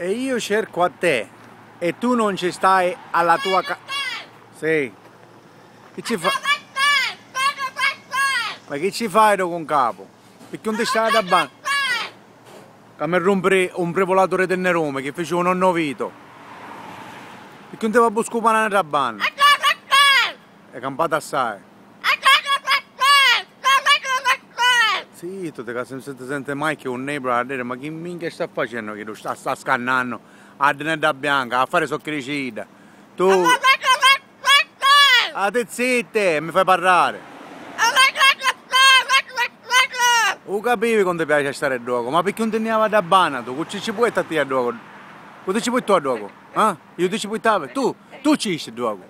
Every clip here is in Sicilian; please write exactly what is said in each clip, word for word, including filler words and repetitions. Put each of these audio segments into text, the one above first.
E io cerco a te e tu non ci stai alla tua ca-, sì. Chi ci fa-, ma chi ci fai tu con capo? Picchì non ti stai da ban-, ca mi rompiri un prevolatore di nerome che fece un nonno Vito. Picchì non ti va a buscare un pane da banna? È campata assai. Zitto, te, ca se non si ti sente mai che un neighbor a dire: "Ma chi minchia sta facendo chiddu? Sta, sta scannando a dinedda bianca, a fare socchiricida." Tu. Ah, ti zitti, mi fai parlare. U capivi quanto ti piace stare a gioco, ma picchì non ti ne va da banna tu? Cu ci, ci puoi stare a gioco? Cu ti ci puoi tu a gioco? Ah? Io ti ci puoi stare? Tu, tu ci stai a gioco.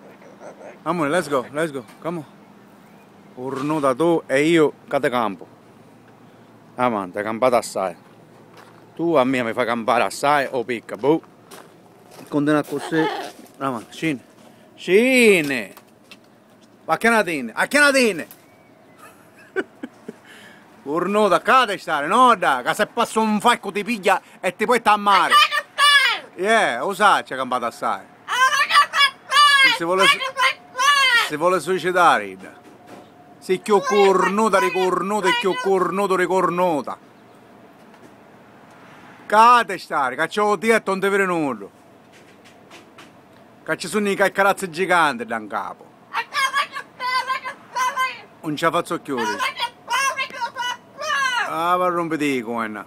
Come on, let's go, let's go, come on. Urnuta tu e io ca te campo. Avanti, hai campato assai. Tu a mia mi fai campare assai o picca, boh. Continua così. Avanti, scini. Scini! Acchianatini, acchianatini! Urnuta, ca te stare, no, da, ca se passa un falcu ti piglia e ti porta a mare. Yeah, u saccio, hai campato assai. Si vuole, si vuole suicidare, idda. Si chiù curnuta di curnuta e chiù curnuto di curnuta. Ca te stare, ca c'ho u dietto, non ti viri nulla. Ca ci sunnu i caccarazzi giganti da 'n capo. Non ce la fazzu chiù, dici. Ah, va rompiti i coena.